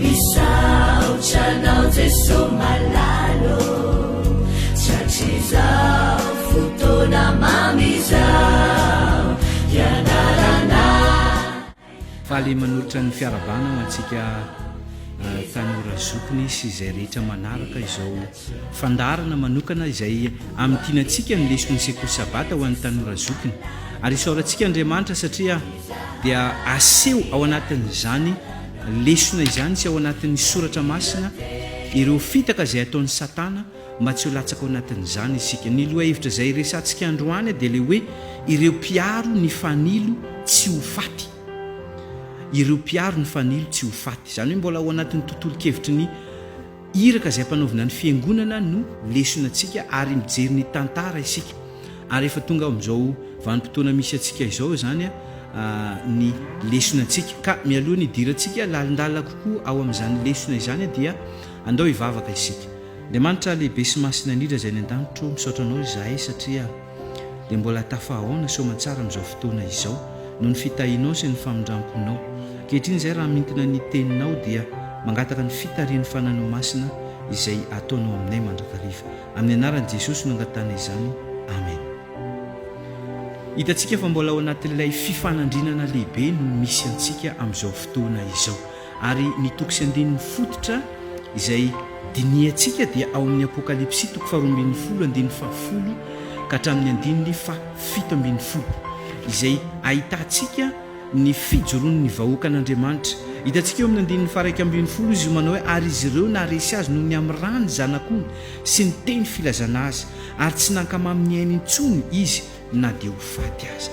Misaotra anao Jeso malala ô, satria izao fotoana mamy izao hianarana. Faly manolotra ny fiarahabana ho antsika tanora zokiny sy izay rehetra manaraka izao fandaharana manokana izay amintinantsika ny leson'ny sekoly sabata ho an'ny tanora zokiny. Ary isaorantsika Andriamanitra satria dia aseho ao anatin'izany lesona izany sy ao anatin'ny soratra masina ireo fitaka izay ataon'i Satana mba tsy ho latsaka ao anatin'izany isika. Ny lohahevitra izay resahantsika androany dia ilay hoe ireo mpiaro ny fanilo tsy ho faty. Ireo mpiaro ny fanilo tsy ho faty. Izany hoe mbola ao anatin'ny tontolon-kevitry ny Iraka izay ampanaovina ny Fiangonana no lesonantsika ary mijery ny tantara isika. Ary efa tonga amin'izao vanim-potoana misy antsika izao izany ny lesonantsika. Ka mialoha ny hidirantsika lalindalina kokoa ao amin'izany lesona izany dia andao hivavaka isika. Andriamanitra lehibe sy masina indrindra izay any an-danitra ô, misaotra Anao izahay satria dia mbola tafahaona soamantsara amin'izao fotoana izao noho ny fitahianao sy ny famindramponao. Ankehitriny izay raha mintina ny teninao dia mangataka ny fitarihan'ny Fanahinao Masina izay ataonao aminay mandrakariva. Amin'ny anaran'i Jesosy no angatahana izany. Amen. Hitantsika fa mbola ao anatin'ilay fifanandrinana lehibe no misy antsika amin'izao fotoana izao. Ary ny toko sy andininy fototra izay dinihantsika dia ao amin'ny Apokalypsy toko faharoa ambin'ny folo andininy fahafolo ka hatramin'ny andininy fahafito ambin'ny folo izay ahitantsika ny fijoroan'ny vahoakan'Andriamanitra. Hitantsika eo amin'ny andininy faha-11 izy manao hoe ary izy ireo naharesy azy noho ny amin'ny ràn'ny Zanak'ondry sy ny teny filazana azy, ary tsy nankamamy ny ainy intsony izy na dia ho faty aza.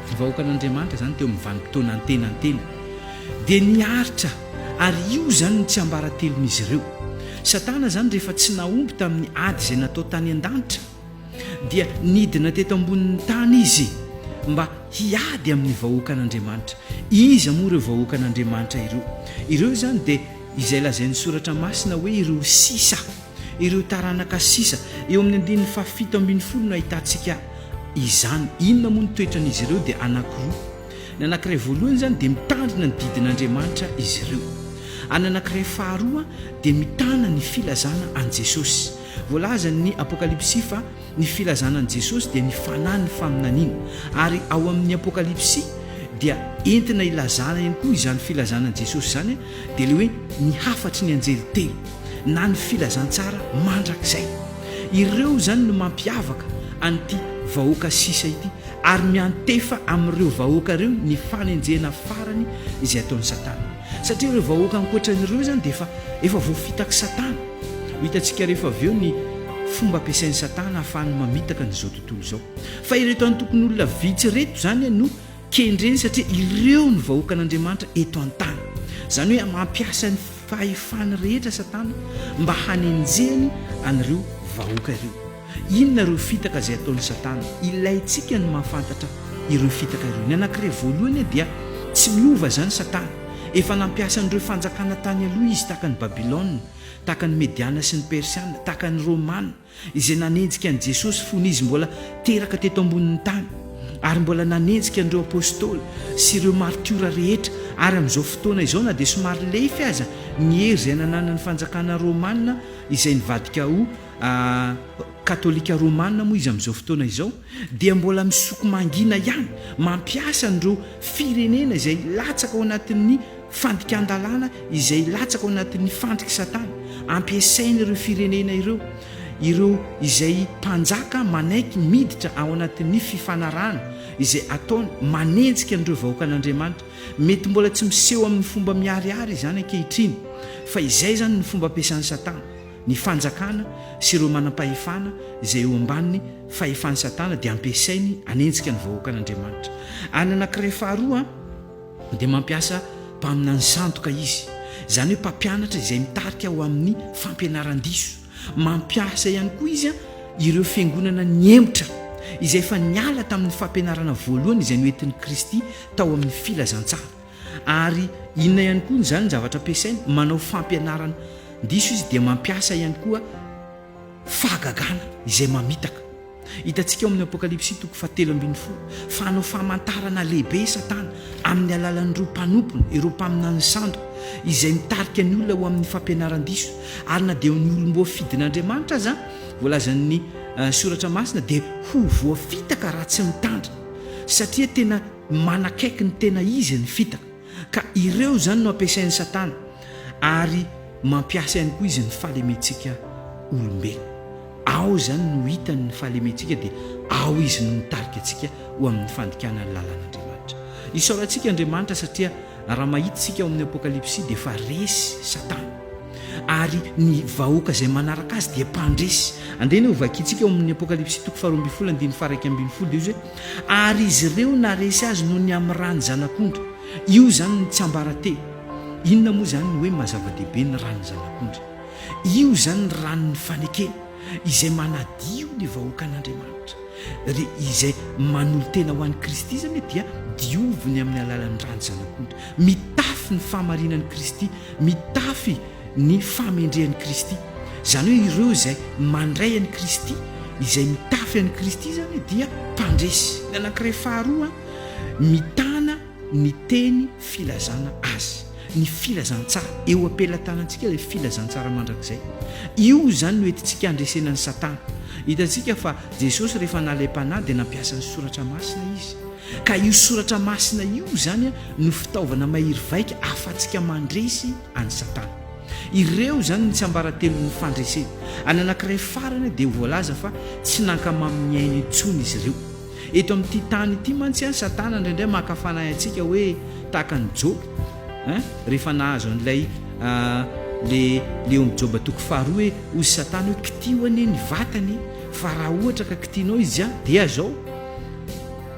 Ny vahoakan'Andriamanitra izany teo amin'ny vanim-potoana antenantena dia niaritra ary io izany no tsiambaratelon'izy ireo. Satana izany rehefa tsy nahomby tamin'ny ady izay natao tany an-danitra dia nidina teto ambonin'ny tany izy mba hiady amin'ny vahoakan'Andriamanitra. Iza moa ireo vahoakan'Andriamanitra ireo? Ireo izany dia izay lazain'ny Soratra Masina hoe ireo sisa. Ireo taranaka sisa. Eo amin'ny andininy fahafito ambin'ny folo no ahitantsika izany. Inona moa ny toetran'izy ireo? Dia anankiroa. Ny anankiray voalohany izany dia mitandrina ny didin'Andriamanitra izy ireo. Ary ny anankiray faharoa dia mitana ny filazana an'i Jesosy. Voalazan'ny Apokalypsy fa ny filazana an'i Jesosy dia ny fanahin'ny faminaniana. Ary ao amin'ny Apokalypsy dia entina ilazana ihany koa izany filazana an'i Jesosy izany dia ilay hoe ny hafatry ny anjely telo na ny filazantsara mandrakizay. Ireo izany no mampiavaka an'ity vahoaka sisa ity ary miantefa amin'ireo vahoaka ireo ny fanenjehana farany izay ataon'i Satana. Satria ireo vahoaka ankoatran'ireo izany dia efa efa voafitak'i Satana. Ho hitantsika rehefa avy eo ny fomba ampiasain'i Satana ahafahany mamitaka an'izao tontolo izao. Fa ireto antokon'olona vitsy ireto izany no Kendreny satria ireo no vahoakan'Andriamanitra eto an-tany. Izany hoe mampiasa ny fahefany rehetra Satana mba hanenjehany an'ireo vahoaka ireo. Inona ireo fitaka izay ataon'i Satana? Ilaintsika ny mahafantatra ireo fitaka ireo. Ny anankiray voalohany dia tsy miova izany Satana. Efa nampiasa an'ireo fanjakana tany aloha izy tahaka an'i Babylona, tahaka ny Mediana sy ny Persiana, tahaka ny Romana. izay nanenjika an'i Jesosy fony izy mbola teraka teto ambonin'ny tany, ary mbola nanenjika an'ireo apostoly sy ireo martiora rehetra, ary amin'izao fotoana izao na dia somary lefy aza ny hery izay nananan'ny fanjakana romana izay nivadika ho katolika romana moa izy amin'izao fotoana izao, dia mbola misoko mangina ihany mampiasa an'ireo firenena izay latsaka ao anatin'ny Fandikan-dalàna izay latsaka ao anatin'ny fandrik'i Satana, ampiasainy ireo firenena ireo, ireo izay mpanjaka manaiky miditra ao anatin'ny fifanarahana izay ataony manenjika an'ireo vahoakan'Andriamanitra. Mety mbola tsy miseho amin'ny fomba miharihary izany ankehitriny, fa izay izany ny fomba ampiasan'i Satana. Ny fanjakana sy ireo manam-pahefana izay eo ambanin'ny fahefan'i Satana dia ampiasainy hanenjika ny vahoakan'Andriamanitra. Ary ny anankiray faharoa, dia mampiasa mpaminany sandoka izy, izany hoe mpampianatra izay mitarika ho amin'ny fampianaran-diso. Mampiasa ihany koa izy ireo fiangonana nihemotra, izay efa niala tamin'ny fampianarana voalohany izay noentin'i Kristy tao amin'ny filazantsara. Ary inona ihany koa izany ny zavatra ampiasainy? Manao fampianaran-diso izy, dia mampiasa ihany koa fahagagana izay mamitaka. Hitantsika ao amin'ny Apokalypsy toko fahatelo ambin'ny folo fa hanao famantarana lehibe i Satana amin'ny alalan'ireo mpanompony, ireo mpaminany sandoka, izay mitarika ny olona ho amin'ny fampianaran-diso. Ary na dia ny olom-boafidin'Andriamanitra aza, voalazan'ny Soratra Masina, dia ho voafitaka raha tsy mitandrina, satria tena manakaiky ny tena izy ny fitaka. Ka ireo izany no ampiasain'i Satana, ary mampiasa ihany koa izy ny fahalementsika olombelona. Ao izany no hitany ny fahalementsika dia ao izy no mitarika antsika ho amin'ny fandikana ny lalàn'Andriamanitra. Isaorantsika Andriamanitra satria raha mahita isika ao amin'ny Apokalypsy dia efa resy Satana. Ary ny vahoaka izay manaraka azy dia mpandresy. Andeha anie ho vakintsika ao amin'ny Apokalypsy toko faharoa ambin'ny folo andininy faha-11 dia hoy izy hoe, Ary izy ireo naharesy azy noho ny amin'ny ràn'ny Zanak'ondry. Io izany ny tsiambaratelo. Inona moa izany ny hoe maha-zava-dehibe ny ràn'ny Zanak'ondry? Io izany ny ràn'ny fanekena, izay manadio ny vahoakan'Andriamanitra. Ry izay manolo-tena ho an'i Kristy izany dia dioviny amin'ny alalan'ny ràn'ny Zanak'ondry. Mitafy ny fahamarinan'i Kristy, mitafy ny fahamendrehan'i Kristy. Izany hoe ireo izay mandray an'i Kristy, izay mitafy an'i Kristy izany dia mpandresy. Ny anankiray faharoa, mitana ny teny filazana azy. Ny filazantsara, eo am-pelatanantsika ilay filazantsara mandrakizay. Io izany no entintsika handresena an'i Satana. Hitantsika fa Jesosy rehefa nalaim-panahy dia nampiasa ny soratra masina Izy. Ka io soratra masina io izany no fitaovana mahery vaika ahafahantsika mandresy an'i Satana. Ireo izany no tsiambaratelon'ny fandresena. Any anankiray farany dia voalaza fa tsy nankamamy ny ainy intsony izy ireo. Eto amin'ity tany ity mantsy an, Satana indraindray maka fanahy antsika hoe tahaka an'i Joba, hein, rehefa nahazo an'ilay le le eo amin'ny Joba toko faharoa hoe hozy Satana hoe kitiho anie ny vatany fa raha ohatra ka kitihinao izy an, dia zao.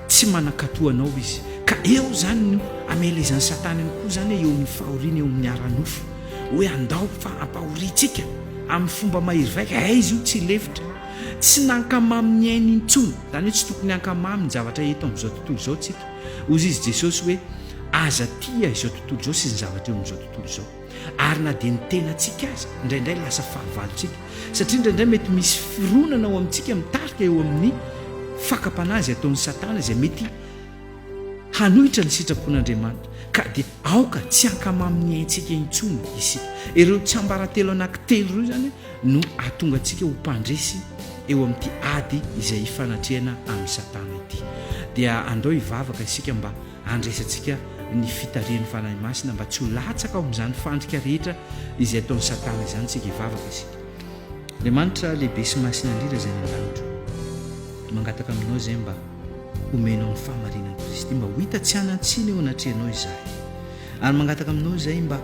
Tsy manan-kato anao izy. Ka eo izany no amelezan'i Satana ihany koa izany eo amin'ny fahoriana eo amin'ny ara-nofo. Hoe andao fa ampahoriantsika amin'ny fomba mahery vaika. Aiza io tsy lefitra. Tsy nankamamy ny ainy intsony. Izany hoe tsy tokony hankamamy ny zavatra eto amin'izao tontolo izao tsika. Hozy izy Jesosy hoe aza tia izao tontolo izao sy ny zavatra eo amin'izao tontolo izao. Ary na dia ny tenantsika aza indraindray lasa fahavalontsika, satria indraindray mety misy fironana ao amintsika mitarika eo amin'ny fakam-panahy izay ataon'i Satana izay mety hanohitra ny sitrapon'Andriamanitra. Ka dia aoka tsy hankamamy ny aintsika intsony isika. Ireo tsiambaratelo anankitelo ireo izany no hahatonga antsika ho mpandresy eo amin'ity ady izay ifanatrehana amin'i Satana ity. Dia andao hivavaka isika mba Andraisantsika ny fitarihan'ny Fanahy Masina mba tsy ho latsaka ao amin'izany fandrika rehetra izay ataon'i Satana izany isika. Hivavaka isika. Andriamanitra lehibe sy masina indrindra izay any an-danitra ô, mangataka aminao izay mba homenao ny fahamarinan'i Kristy mba ho hita tsy hanan-tsiny eo anatrehanao izahay. Ary mangataka aminao izay mba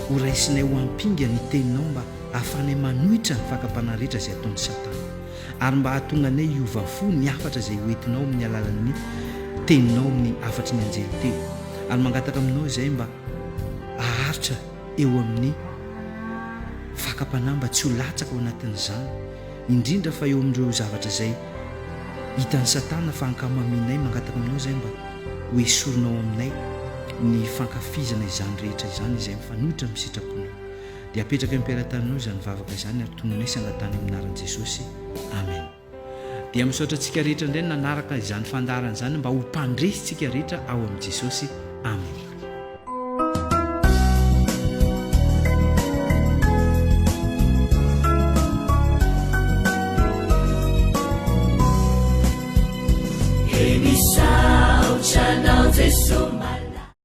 ho raisinay ho ampinga ny teninao mba hahafahanay manohitra ny fakam-panahy rehetra izay ataon'i Satana. Ary mba hahatonga anay hiova fo ny hafatra izay ho entinao amin'ny alalan'ny teninao amin'ny hafatry ny anjely telo. Ary mangataka aminao izahay mba haharitra eo amin'ny fakam-panahy mba tsy ho latsaka ao anatin'izany, indrindra fa eo amin'ireo zavatra izay hitan'i Satana fa ankamamianay. Mangataka aminao izahay mba ho esorinao aminay ny fankafizana izany rehetra izany izay mifanohitra amin'ny sitraponao. Dia apetraka eo am-pelatananao izany vavaka izany ary tononay sy angatahana amin'ny anaran'i Jesosy. Amen. Dia misaotra antsika rehetra indray nanaraka izany fandaharana izany mba ho mpandresy tsika rehetra ao amin'i Jesosy. Amen.